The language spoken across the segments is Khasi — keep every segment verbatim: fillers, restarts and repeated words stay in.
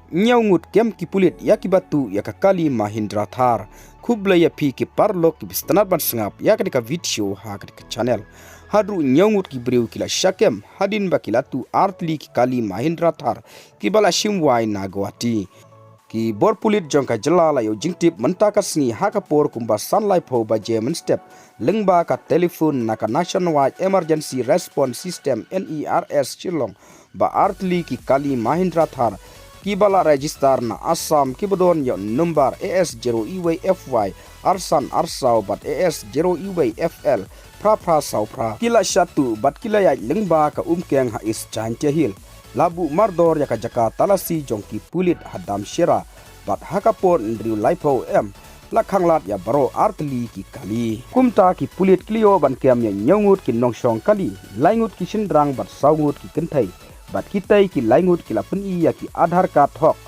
Hynñiew ngut kem ki pulit ïa kiba tuh ïa ka kali Mahindra Thar. Khublei ïa phi ki paralok kiba sngewtynnat ban sngap ïa kane ka video ha kane ka channel. Hadien hynñiew ngut ki briew ki la shah kem hadien ba ki la tuh artylli ki kali Mahindra Thar kiba la shim wai na Guwahati. Ki bor pulit jong ka jylla la ïoh jingtip mynta ka sngi ha ka por kumba san laiphew baje mynstep, lyngba ka telephone na ka Nationwide Emergency Response System, NERS, Shillong, ba artylli ki kali Mahindra Thar kiba la register na Assam, kiba don ïa u nombar AS zero E Y F Y arsan arsaw bad AS zero E Y F L phra phra saw phra, ki la shah tuh bad ki la ïaid lyngba ka umkeng ha East Jaintia Hills. La buh mardor ïa ka jaka talasi jong ki pulit ha Damcherra bad ha ka por hynriew laiphew AM la khanglad ïa baroh artylli ki kali. Kumta ki pulit ki la ïoh ban kem ïa hynñiew ngut ki nongshong kali, lai ngut ki shynrang bad saw ngut ki kynthei. Bad kitei ki lai ngut ki la pyni ïa ki Aadhaar card hok,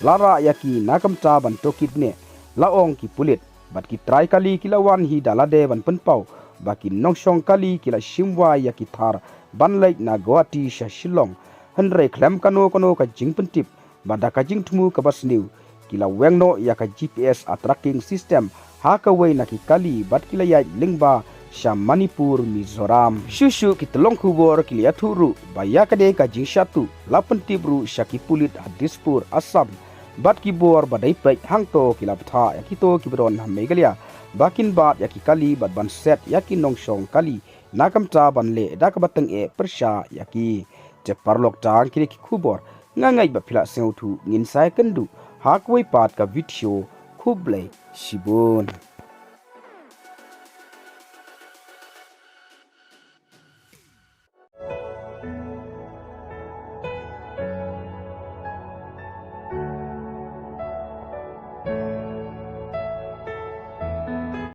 la rah ïa ki na ka bynta ban tohkit ne, la ong ki pulit. Bad ki trai kali ki la wan hi da lade ban pynpaw ba ki nongshong kali ki la shim wai ïa ki Thar ban leit na Guwahati sha Shillong. Hynrei khlem kano kano ka jingpyntip bad da ka jingthmu kaba sniew, ki la weng noh ïa ka GPS tracking system ha kawei na ki kali bad ki la ïaid lyngba sha Manipur, Mizoram. Shuh shuh ki tyllong khubor ki la ïathuh ruh ba ïa kane ka jingshah tuh la pyntip ruh sha ki pulit ha Dispur, Assam. Bad ki bor ba dei peit hangto ki la bthah ïa kito kiba don ha Meghalaya ba kin bat ïa ki kali bad ban set ïa ki nongshong kali na ka bynta ban leh da kaba tyngeh pyrshah ïa ki. Te paralok, tang kine ki khubor, nga ngeit ba phi la sngewthuh, ngin sa ïakynduh ha kawei pat ka video. Khublei shibun.